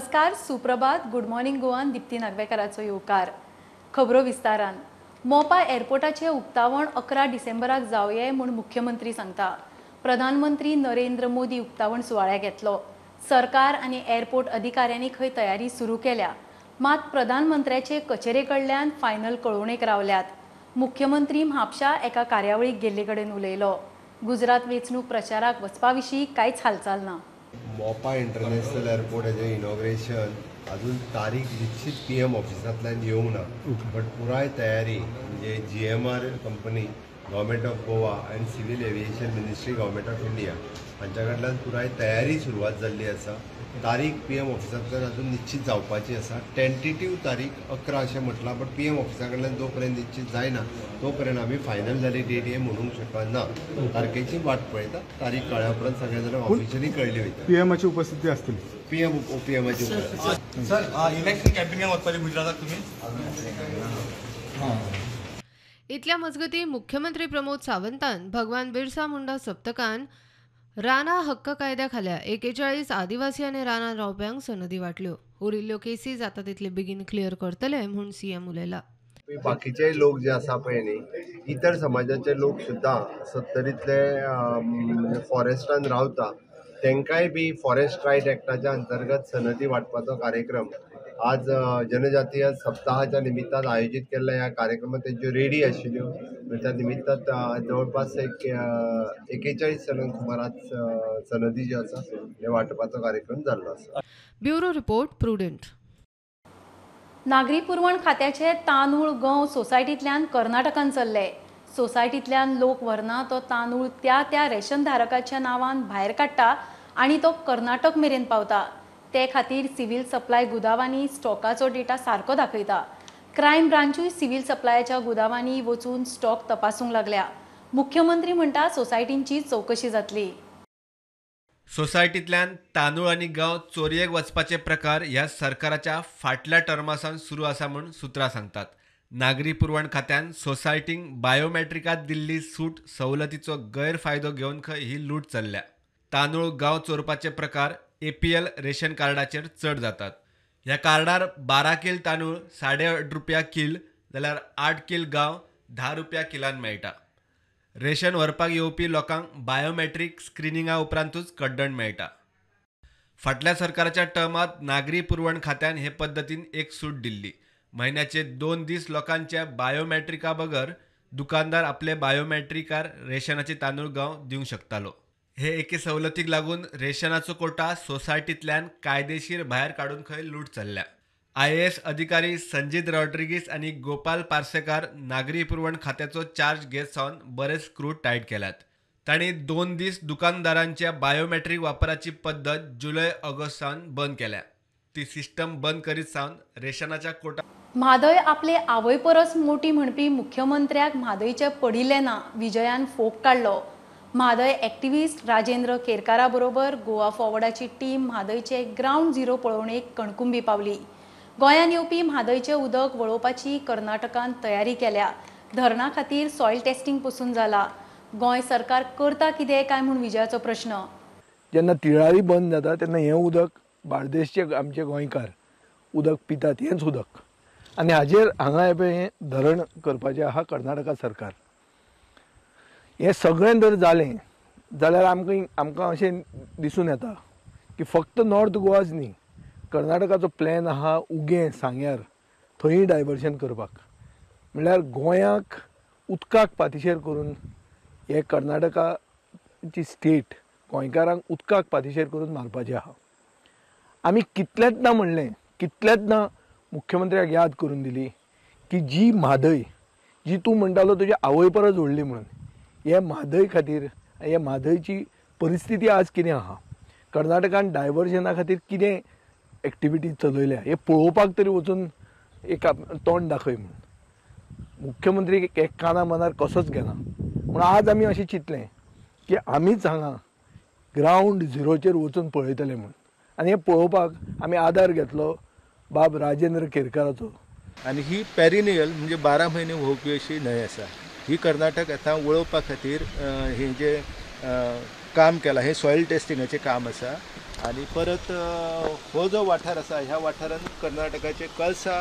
नमस्कार, सुप्रभात, good morning गोवान दीप्ती नागवेकराचो येवकार. खबरो विस्तारान. मोपा एअरपोर्टाचें उक्तावण 11 डिसेंबराक जावये म्हूण मुख्यमंत्री सांगता. प्रधानमंत्री नरेंद्र मोदी उक्तावण सुवाळ्याक येतलो. सरकार आनी एअरपोर्ट अधिकाऱ्यांनी खंय तयारी सुरू केल्या, मात प्रधानमंत्र्याचे कचेरे कडल्यान फायनल कळोवणेक रावल्यात. मुख्यमंत्री म्हापशा एका कार्यावळीक गेल्ले कडेन उलयलो. गुजरात वेंचणूक प्रचाराक वचपा विशीं कांयच हालचाल ना. मोपा इंटरनॅशनल एअरपोर्ट हेजें इनॉग्रेशन अजून तारीख निश्चित पीएम ऑफिसांतल्यान येवंक ना, बट पुराय तयारी म्हणजे GMR company, government of Goa and civil aviation ministry, government of India हांच्या कडल्यान पुराय तयारी सुरवात जाल्ली आसा. तारीख पीएम ऑफिसांतल्यान अजून निश्चित जावपाची आसा. टेंटेटीव तारीख 11 अशें म्हटलां, बट पीएम ऑफिसा कडल्यान जो पर्यंत निश्चित जायना तो पर्यंत आमी फायनल जाली डेट हे म्हणूंक शकना. तारखेची वाट पळयता, तारीख कळ्ळ्या उपरांत सगळे जाण ऑफिशियली कळली वयता. पीएमाची उपस्थिती आसतली. पीएमाची उपस्थिती. सर, इलेक्शन कॅम्पेनिंगाक वचपाचें गुजराताक तुमी? इतल्या मजगती मुख्यमंत्री प्रमोद सावंतान भगवान बिरसा मुंडा सप्तकान राना हक्क कायद्या खाला 41 आदिवासी आनी रानां रावप्यांक सनदी वाटल्यो. उरिल्ल्यो केसी जाता तितले बेगीन क्लियर करतले म्हूण सीएम उलयला. बाकीचे लोक जे आसा पळय न्ही, इतर समाजाचे लोक सुद्दां सत्तरींतले फॉरेस्टान रावता, तांकांय बी फॉरेस्ट रायट एक्टाच्या अंतर्गत सनदी वाटपाचो कार्यक्रम आज जनजातीय सप्ताहाच्या निमित्तान आयोजीत केल्ल्या ह्या कार्यक्रमात तेंच्यो रेडी आशिल्ल्यो. त्या निमित्तान जवळपास एक 41 जाणांक सुमार आज सनदी ज्यो आसा हे वाटपाचो कार्यक्रम जाल्लो आसा. Bureau report, Prudent. नागरी पुरवण खात्याचे तांदूळ गंव सोसायटींतल्यान कर्नाटकान चल्ले. सोसायटींतल्यान लोक व्हरना तो तांदूळ त्या त्या रेशन धारकाच्या नांवान भायर काडटा आनी तो कर्नाटक मेरेन पावता. ते खातीर सिव्हिल सप्लाय गुदावांनी स्टॉकाचो डेटा सारको दाखयता. क्रायम ब्रांचूय सिव्हिल सप्लायाच्या गुदावांनी वचून स्टॉक तपासूंक लागल्या. मुख्यमंत्री म्हणटा सोसायटींची चवकशी जातली. सोसायटींतल्यान तांदूळ आनी गांव चोरयेक वचपाचे प्रकार ह्या सरकाराच्या फाटल्या टर्मासान सुरू आसा म्हूण सुत्रां सांगतात. नागरी पुरवण खात्यान सोसायटींक बायोमॅट्रिकात दिल्ली सूट सवलतीचो गैरफायदो घेवन खंय ही लूट चल्ल्या. तांदूळ गांव चोरपाचे प्रकार एपीएल रेशन कार्डाचेर चड जातात. ह्या कार्डार 12 कील तांदूळ 8.5 रुपया कील जाल्यार 8 कील गांव 10 रुपया किलान मेळटा. रेशन व्हरपाक येवपी लोकांक बायोमॅट्रीक स्क्रिनिंगा उपरांतूच कड्डण मेळटा. फाटल्या सरकाराच्या टर्मात नागरी पुरवण खात्यान हे पद्दतीन एक सूट दिल्ली. म्हयन्याचे 2 दीस लोकांच्या बायोमॅट्रिका बगर दुकानदार आपले बायोमॅट्रिकार रेशनाचे तांदूळ गांव दिवंक शकतालो. हे एके सवलतीक लागून रेशनाचो कोटा सोसायटींतल्यान कायदेशीर भायर काडून खंय लूट चल्ल्या. IAS अधिकारी संजीत रॉड्रिगीस आनी गोपाल पार्सेकार नागरी पुरवण खात्याचो चार्ज घेत सावन बरेच स्क्रू टायट केल्यात. तांणी 2 दीस दुकानदारांच्या बायोमॅट्रीक वापराची पद्दत जुलय ऑगस्ट सावन बंद केल्या. ती सिस्टम बंद करीत सावन रेशनाच्या कोटा. म्हादय आपले आवय परस मोठी म्हणपी मुख्यमंत्र्याक म्हादयचें पडिल्लें ना. विजयान फोग काडलो. म्हादय एक्टिव्हिस्ट राजेंद्र केरकारा बरोबर गोवा फॉवर्डाची टीम म्हादयचे ग्रावंड झिरो पळोवणेक कणकुंबी पावली. गोंयांत येवपी म्हादयचें उदक वळोवपाची कर्नाटकान तयारी केल्या. धरणा खातीर सॉयल टेस्टिंग पसून जाला. गोंय सरकार करता कितें काय म्हूण विजयाचो प्रश्न. जेन्ना तिळारी बंद जाता तेन्ना हें उदक बार्देशचे आमचे गोंयकार उदक पितात, हेंच उदक. आनी हाजेर हांगा हें धरण करपाचें आहा कर्नाटका सरकार. हें सगळें जर जालें जाल्यार आमकां अशें दिसून येता की फक्त नॉर्थ गोवाच न्ही, कर्नाटकाचो प्लॅन आहा उगें सांग्यार थंय डायवर्शन करपाक. म्हणल्यार गोंयाक उदकाक पातिशेर करून हे कर्नाटकाची स्टेट गोंयकारांक उदकाक पातिशेर करून मारपाचें आहा. आमी कितलेंच ना म्हणलें, कितलेंच ना मुख्यमंत्र्याक याद करून दिली की जी म्हादय जी तूं म्हणटालो तुज्या आवय परस व्हडली म्हणून, हे म्हादय खातीर हे म्हादयची परिस्थिती आज कितें आहा, कर्नाटकान डायवर्जना खातीर कितें एक्टिविटी चलयल्या हे पळोवपाक तरी वचून एक तोंड दाखय म्हणून. मुख्यमंत्री एक काना मनार कसोच घेना. म्हूण आज आमी अशें चिंतलें की आमीच हांगा ग्रावंड झिरोचेर वचून पळयतले म्हूण. आनी हें पळोवपाक आमी आदार घेतलो बाब राजेंद्र केरकाराचो. आनी ही पेरिनियल म्हणजे 12 म्हयने व्हांवपी अशी न्हंय आसा. ही कर्नाटक आतां वळोवपा खातीर हें जें काम केलां हें सॉयल टेस्टिंगाचें काम आसा. आनी परत हो जो वाठार आसा ह्या वाठारान कर्नाटकाचे कळसा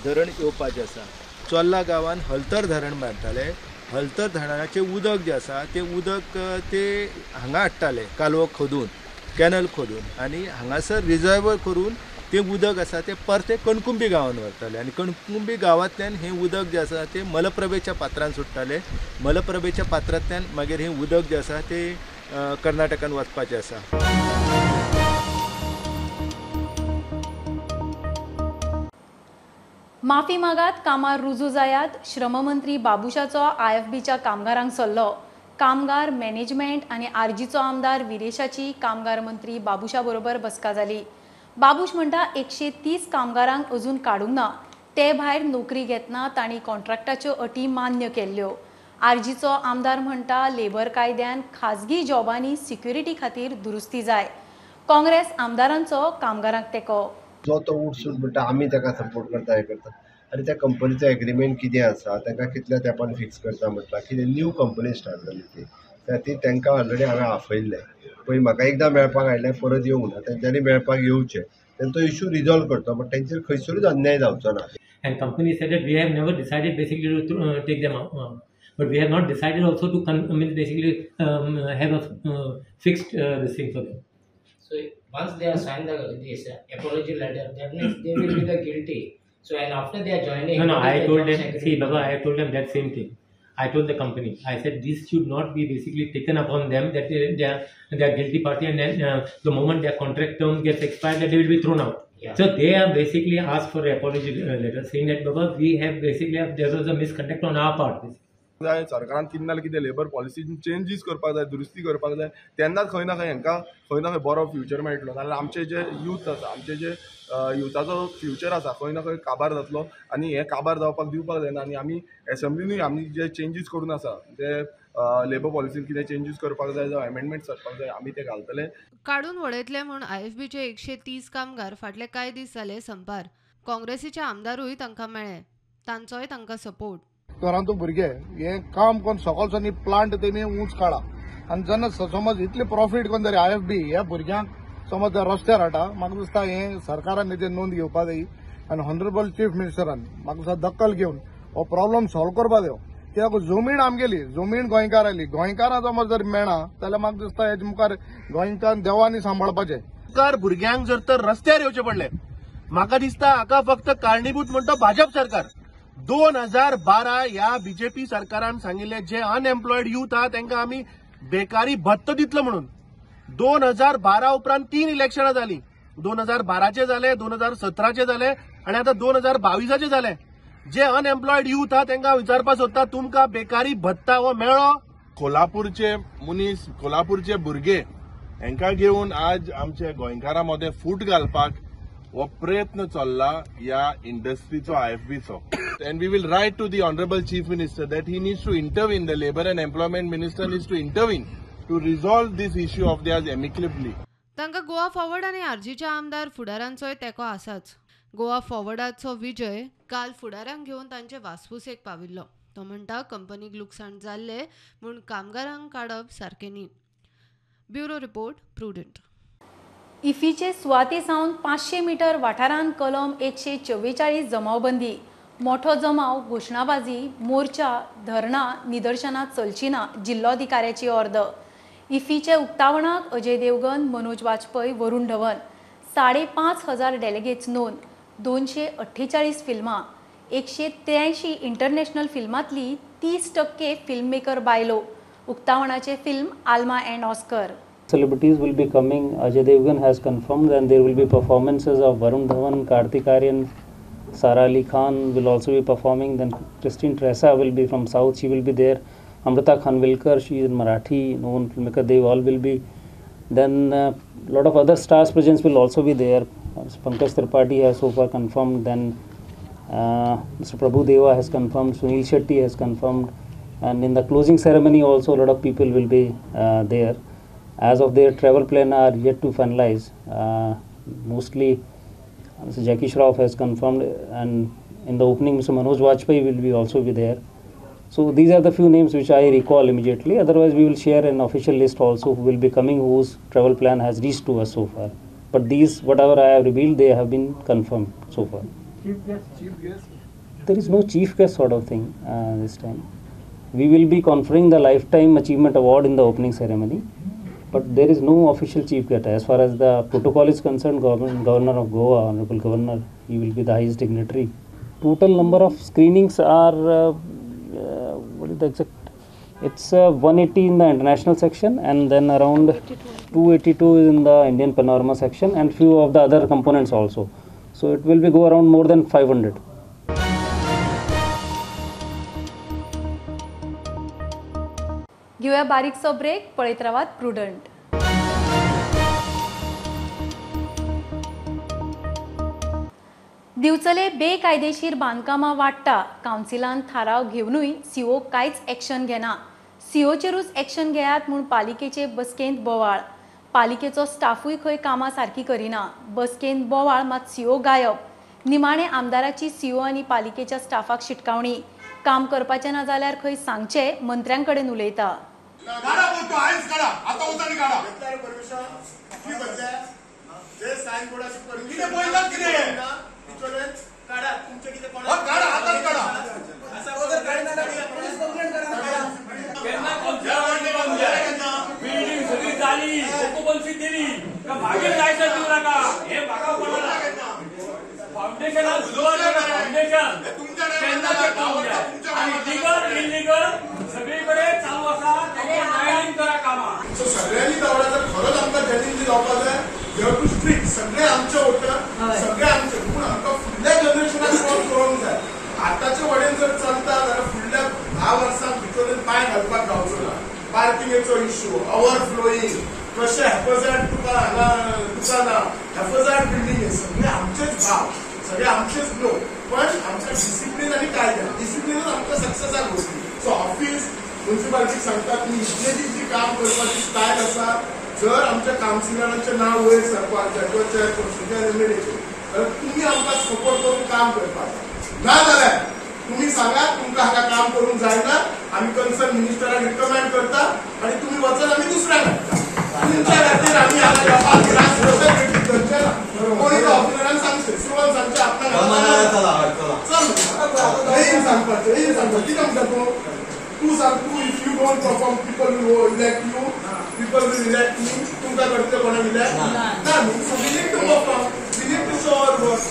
धरण येवपाचें आसा. चोर्ला गांवान हलतर धरण बांदताले. हलतर धरणाचें उदक जें आसा तें उदक ते हांगा हाडटाले कालवो खोदून, कॅनल खोदून, आनी हांगासर रिजर्वर करून तें उदक आसा तें परतें कणकुंबी गांवान व्हरताले आनी कणकुंबी गांवांतल्यान हें उदक जें आसा तें मलप्रभेच्या पात्रान सोडटाले. मलप्रभेच्या पात्रांतल्यान मागीर हें उदक जें आसा तें कर्नाटकान वचपाचें आसा. माफी मागात, कामार रुजू जायात, श्रममंत्री बाबुशाचो आयएफबीच्या कामगारांक सल्लो. कामगार मॅनेजमेंट आनी आरजीचो आमदार विरेशाची कामगार मंत्री बाबुशा बरोबर बसका जाली. बाबूश म्हणटा 130 कामगारांक अजून काडूंक ना, ते भायर नोकरी घेतना तांणी कॉन्ट्रॅक्टाच्यो अटी मान्य केल्ल्यो. आरजीचो आमदार म्हणटा लेबर कायद्यान खाजगी जॉबांनी सिक्युरिटी खातीर दुरुस्ती जाय. काँग्रेस आमदारांचो कामगारांक तेंको. जो तो उठसूट म्हणटा आमी ताका सपोर्ट करता, हें करता. आनी त्या कंपनीचो एग्रीमेंट कितें आसा, तांकां कितल्या तेंपान फिक्स करता म्हटलां, कितें न्यू कंपनी स्टार्ट जाली ती, ती तांकां ऑलरेडी हांवें आपयल्लें. पळय म्हाका एकदां मेळपाक आयलें, परत येवंक ना, तेंच्यांनी मेळपाक येवचें, तेंचो इशू रिजॉल्व करता, बट तेंचेर खंयसरूच अन्याय जावचो ना. And company said that we have never decided basically to take them out, but we have not decided also to basically have a fixed this thing for them. So once they have signed this apology letter, that means they will be the guilty. So and after they are joining, no, I told them, see Baba, I told them that same thing. I told the company, I said this should not be basically taken upon them that they are guilty party, and then the moment their contract term gets expired, that they will be thrown out. Yeah. So they have basically asked for an apology letter saying that Baba, we have basically there was a misconduct on our part. Basically. जाय सरकारान कितें ना कितें labour पॉलिसीन changes करपाक जाय, दुरुस्ती करपाक जाय, तेन्नाच खंय ना खंय हांकां खंय ना खंय बरो फ्युचर मेळटलो. नाजाल्यार आमचे जे यूथ आसा, आमचे जे युथाचो फ्युचर आसा खंय ना खंय काबार जातलो आनी हें काबार जावपाक दिवपाक जायना. आनी आमी एसेंब्लीनूय आमी जे चेंजीस करून आसा, जे लेबर पॉलिसीन कितें चेंजीस करपाक जाय जावं एमेंडमेंट्स करपाक जाय, आमी ते घालतले. काडून वडयतले म्हूण आयएफबीचे 130 कामगार फाटले कांय दीस जाले संपार. काँग्रेसीचे आमदारूय तांकां मेळ्ळे, तांचोय तांकां सपोर्ट. घरांतू भुरगे हे काम करून सकाळच्यानी प्लांट तेणी उंच काडा आनी जेन्ना समज इतले प्रॉफीट करून जरी आयएफबी ह्या भुरग्यांक समज रस्त्यार हाडटा, म्हाका दिसता हें सरकारान तेजेर नोंद घेवपा जाय आनी ऑनरेबल चीफ मिनिस्टरान म्हाका दिसता दखल घेवन हो प्रॉब्लम सॉल्व करपा जाय. कित्याक जमीन आमगेली, जमीन गोंयकाराली, गोंयकारां समज जर मेळना जाल्यार म्हाका दिसता हेजे मुखार गोंयकार देवांनी सांबाळपाचें. भुरग्यांक जर तर रस्त्यार येवचें पडलें, म्हाका दिसता हाका फक्त कारणीभूत म्हणटा भाजप सरकार. 2012 ह्या बीजेपी सरकारान सांगिल्लें जे अनएम्प्लॉयड यूथ आहा तांकां आमी बेकारी भत्तो दितलो म्हणून. 2012 उपरांत 3 इलेक्शनां जालीं, 2012 जाले, 2017 जाले आनी आतां 2022 जाले. जे अनएम्प्लॉयड यूथ आहा तांकां विचारपाक सोदता, तुमकां बेकारी भत्ता हो मेळ्ळो? कोल्हापूरचे मनीस, कोल्हापूरचे भुरगे हांकां घेवन आज आमचे गोंयकारां मदें फूट घालपाक हो प्रयत्न चल्ला ह्या इंडस्ट्रीचो, आयएफबीचो. And we will write to the Honorable Chief Minister that he needs to intervene, the Labour and Employment Minister needs to intervene to resolve this issue of theirs amicably. तांकां गोवा फॉरवर्ड आनी आरजीच्या आमदार फुडारांचोय तेंको आसाच. गोवा फॉरवर्डाचो विजय काल फुडारांक घेवन तांचे वासपुसेक पाविल्लो. तो म्हणटा कंपनीक लुकसाण जाल्लें म्हूण कामगारांक काडप सारकें न्ही. Bureau report, Prudent. इफीचे सुवाते सावन 500 मीटर वाठारांत कलम 144 जमावबंदी. मोठो जमाव, घोशणाबाजी, मोर्चा, धरणां, निदर्शनां चलची ना, जिल्लोधिकाऱ्याची ऑर्द. इफीचे उक्तावणाक अजय देवगन, मनोज वाजपेयी, वरुण धवन. 5,500 डेलिगेट्स नोंद, 248 फिल्मां, 183 इंटरनॅशनल फिल्मांतली 30% फिल्म मेकर बायलो. उक्तावणाचे film Alma and Oscar. Celebrities will be coming. Ajay Devgan has confirmed, and there will be performances of Varun Dhawan, Kartik Aaryan, Sara Ali Khan will also be performing. Then Christine Tresa will be from South, she will be there. Amrita Khanvilkar, she is Marathi, known filmmaker, they all will be. Then a lot of other stars presence will also be there. Pankaj Tripathi has so far confirmed. Then Mr. Prabhu Deva has confirmed, Sunil Shetty has confirmed, and in the closing ceremony also a lot of people will be there. As of their travel plan are yet to finalize. Mostly Mr. Jackie Shroff has confirmed, and in the opening Mr. Manoj Vajpayee will be also be there. So these are the few names which I recall immediately. Otherwise we will share an official list also who will be coming, whose travel plan has reached to us so far. But these, whatever I have revealed, they have been confirmed so far. Chief guest? Chief guest? There is no chief guest sort of thing this time. We will be conferring the Lifetime Achievement Award in the opening ceremony, but there is no official chief guest. As far as the protocol is concerned, Governor of Goa, Honorable Governor, he will be the highest dignitary. Total number of screenings are, what is the exact? It's 180 in the international section, and then around 282 in the Indian Panorama section, and few of the other components also. So it will be go around more than 500. घेऊया बारीकसो break, पळयत रावात prudent. दिवचले बेकायदेशीर बांदकामां वाडटा. कावन्सिलान थाराव घेवनूय CO कांयच action घेना. सीओचेरूच एक्शन घेयात म्हूण पालिकेचे बसकेंत बोवाळ. पालिकेचो स्टाफूय खंय कामां सारकी करिना. बसकेंत बोवाळ मात सीओ गायब. निमाणे आमदाराची सीओ आनी पालिकेच्या स्टाफाक शिटकावणी. काम करपाचें ना जाल्यार खंय सांगचें, मंत्र्यां कडेन उलयता. सगळ्यांनी दवरायचा खरोच आमकां जेन्युइनली जावपाक जाय. You have to strict. सगळे आमचे वोटर, सगळे आमचे, पूण आमकां फुडल्या जनरेशनाक क्रॉस करूंक जाय. आतांचे वडेन जर चलता जाल्यार फुडल्या 10 वर्सांक भितर पांय घालपाक गावचो ना. पार्किंगेचो इश्यू, ओवरफ्लोईंग, कशें हॅफजार्ड तुका हांगा दुकानां, हॅफजार्ड बिल्डींग, सगळे आमचेच भाव, सगळे आमचेच लोक, पण आमकां डिसिप्लीन आनी कायदा, डिसिप्लिनूच आमकां सक्सेसाक वचली. सो ऑफिस मुन्सिपालिटीक सांगता तुमी इतले जी काम करपाची स्टायल आसा, जर आमच्या कावन्सिलरांचें नांव वयर सरपाक जाय किंवा चेअरपर्सन किंवा एमएलएचें, जाल्यार तुमी आमकां सपोर्ट करून काम करपाक जाय. ना जाल्यार तुमी सांगा तुमकां हांगा काम करूंक जायना, आमी कन्सर्न मिनिस्टराक रिकमेंड करता आनी तुमी वचत, आमी दुसऱ्यांक हाडटा. तुमच्या खातीर आमी हांगा त्रास करचे ना. कोणी ऑफिसरान सांगचें, सिवन सांगचें आपणाक चल येयन सांगपाचें, येयन सांगपाचें. कितें म्हणटा तूं? तूं सांग, तूं if you don't perform people will elect you, people will elect me. तुमकां करतले कोणाक इलेक्ट ना न्ही. So we need to perform, we need to show our work.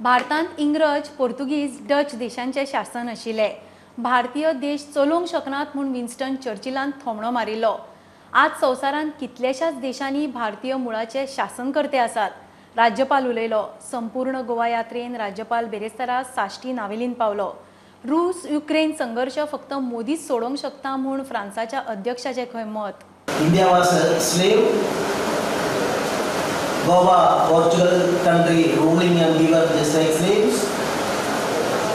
भारतांत इंग्रज, पोर्तुगीज, डच देशांचें शासन आशिल्लें. भारतीय देश चलोवंक शकनात म्हूण विन्स्टन चर्चिलान थोमणो मारिल्लो. आज संवसारांत कितल्याशाच देशांनी भारतीय मुळाचे शासनकर्ते आसात. राज्यपाल उलयलो. संपूर्ण गोवा यात्रेन राज्यपाल बेरेस्तारा साश्टी नावेलीन पावलो. रूस युक्रेन संघर्ष फक्त मोदीच सोडोवंक शकता म्हूण फ्रांसाच्या अध्यक्षाचें खंय मत. India was a slave. Goa, Portugal country ruling and we were just like slaves.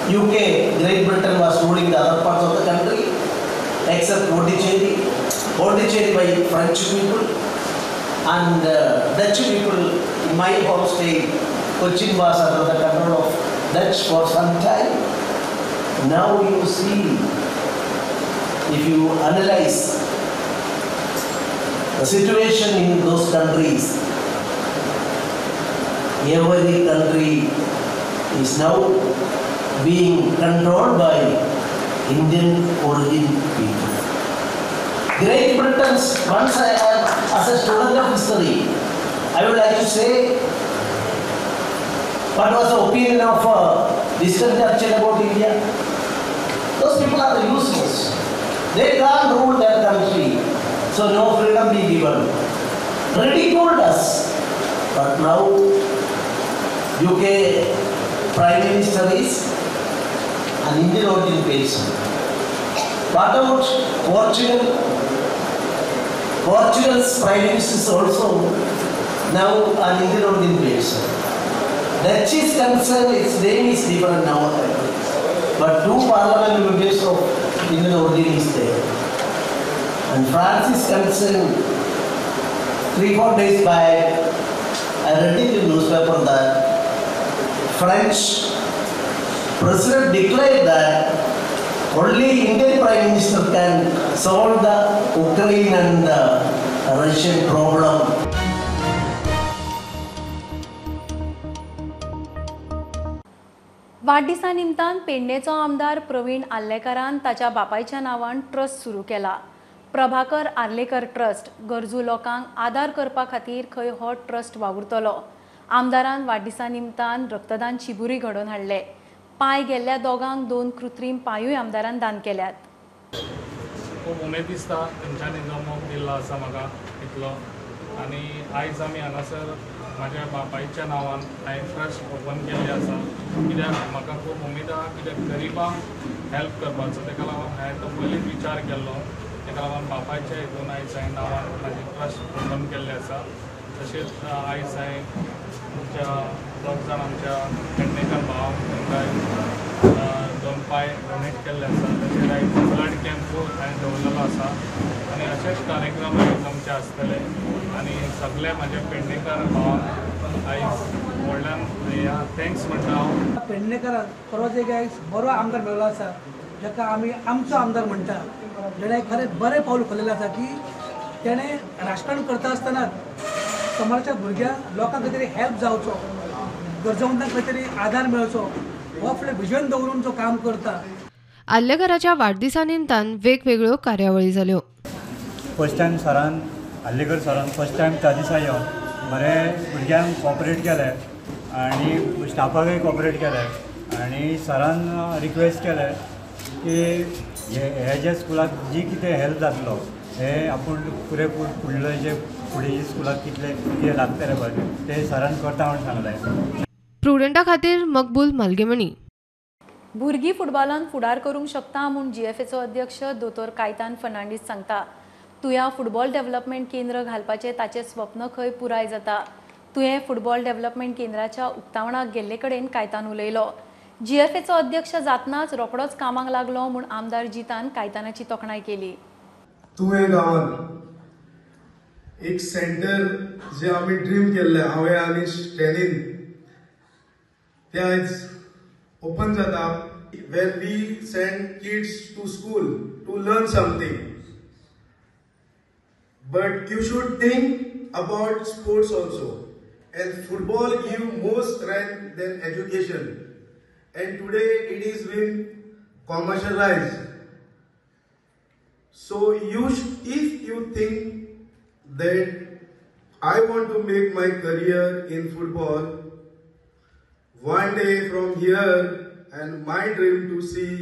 UK, Great Britain was ruling the other parts of the country except Pondicherry. Pondicherry by French people and Dutch people. In my home state, Cochin was under the control of Dutch for some time. Now you see, if you analyze the situation in those countries, every country is now being controlled by Indian origin people. Great Britain's, once I am, as a student of history, I would like to say what was the opinion of Winston Churchill about India. Those people are useless. They can't rule their country, so no freedom be given. Ridiculed us. But now UK Prime Minister is an Indian origin person. What about Portugal? Portugal's Prime Minister is also now an Indian origin person. Dutch is concerned, its name is different now. But two parliament members of Indian origin is there. And France is concerned, 3-4 days back, I read in the newspaper that French president declared that Only Indian Prime Minister can solve the Ukraine and the Russian problem. वाडदिसा निमतान पेडणेचो आमदार प्रवीण आर्लेकारान ताच्या बापायच्या नांवान trust सुरू केला. Prabhakar Arlekar trust गरजू लोकांक आदार करपा खातीर खंय हो ट्रस्ट वावुरतलो. आमदारान वाडदिसा निमतान रक्तदान शिबिरूय घडोवन हाडले. पांय गेल्ल्या दोगांक 2 कृत्रीम पांयूय आमदारान दान केल्यात. खूब उमेद दिसता तेंच्यांनी जो मोग दिल्लो आसा म्हाका इतलो, आनी आयज आमी हांगासर म्हाज्या बापायच्या नांवान हांवें ट्रस्ट ओपन केल्लें आसा, कित्याक म्हाका खूब उमेद आहा कित्याक गरिबांक हेल्प करपाचो. तेका लागून हांवें तो पयलींच विचार केल्लो, तेका लागून बापायच्या हितून आयज हांवें नांवान म्हाजें ट्रस्ट ओपन केल्लें आसा. तशेंच आयज हांवें आमच्या 2 जाण आमच्या पेडणेकार भावांक तांकां 2 पांय डोनेट केल्ले आसा. तशेंच आयज ब्लड कॅम्पूय हांवें दवरलेलो आसा आनी अशेच कार्यक्रम आयज आमचे आसतले. आनी सगळे म्हाज्या पेडणेकार भावांक आयज व्हडल्यान ह्या thanks म्हणटा हांव. पेडणेकारांक परत एक आयज बरो आमदार मेळ्ळो आसा, जाका आमी आमचो आमदार म्हणटा, जेणे खरें बरें पावल उखल्लेलें आसा की तेणें राजकारण करता आसतना समाजाच्या भुरग्यांक लोकांक खंय तरी हेल्प जावचो, गरजेवंतांक खंय तरी आदार मेळचो, हो फुडें विजन दवरून जो काम करता. आर्लेकराच्या वाडदिसा निमतान वेगवेगळ्यो कार्यावळी जाल्यो. फर्स्ट टायम सरान, आर्लेकर सरान फर्स्ट टायम त्या दिसा येवन बरें भुरग्यांक कॉपरेट केलें आनी स्टाफाकय कॉपरेट केलें आनी सरान रिक्वेस्ट केलें की हे जे स्कुलाक जी कितें हेल्प जातलो हे आपूण पुरेपूर फुडले जे फुडें स्कुलाक कितले कितें लागतलें पळय ते सरान करता म्हूण सांगलें. प्रुडंटा खातीर मकबूल मालगेमणी. भुरगीं फुटबॉलान फुडार करूंक शकता म्हूण जीएफएचो अध्यक्ष दोतोर कायतान फर्नांडीस सांगता. तुया फुटबॉल डेव्हलपमेंट केंद्र घालपाचें ताचें स्वप्न खंय पुराय जाता. तुयें फुटबॉल डेव्हलपमेंट केंद्राच्या उक्तावणाक गेल्ले कडेन कायतान उलयलो. जीएफएचो अध्यक्ष जातनाच रोखडोच कामाक लागलो म्हूण आमदार जितान कायतानाची तोखणाय केली. तुवें गांवान एक सेंटर जे आमी ड्रीम केल्लें हांवें आनी स्टॅनीन, ते आयज ओपन जाता. When we send kids to school to learn something, but you should think about sports also, and football give more strength than education, and today it is been commercialized. So if you think that I want to make my career in football one day from here, and my dream to see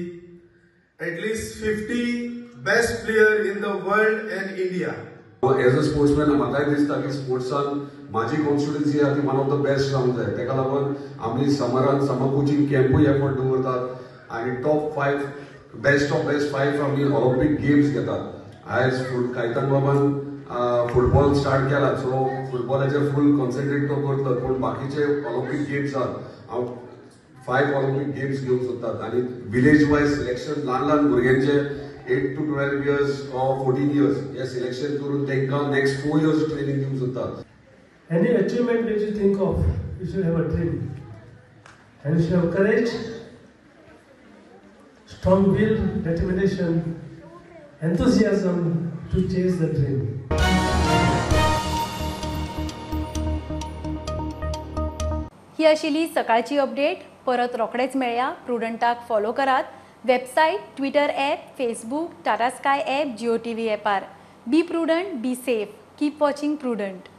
at least 50 best player in the world and India. As a sportsman म्हाकाय दिसता की स्पोर्ट्सान म्हाजी constituency आहा ती one of the best जावंक जाय. तेका लागून आमी समरान समर कोचिंग कॅम्पूय एफर्ट दवरतात आनी top 5 best of best 5 आमी ऑलिम्पीक गेम्स घेतात. आयज कायतान बाबान फुटबॉल स्टार्ट केला, सो फुटबॉलाचेर फूल कॉन्सन्ट्रेट तो करतलो, पूण बाकीचे ऑलिम्पीक गेम्स आहात हांव 5 ऑलिम्पीक गेम्स घेवंक सोदतात. आनी विलेज वायज सिलेक्शन ल्हान ल्हान भुरग्यांचे 8 to 12 years or 14 years हे सिलेक्शन करून तांकां नेक्स्ट 4 years training दिवंक सोदतात. Any achievement which you think of, you should have a dream and you should have courage, strong will, determination, enthusiasm to chase the dream. ही आशिल्ली सकाळची update. परत रोखडेच मेळया. प्रुडंटाक फॉलो करात. Website, Twitter app, Facebook, Tata Sky app, Jio TV ॲपार. Be prudent, be safe, keep watching Prudent.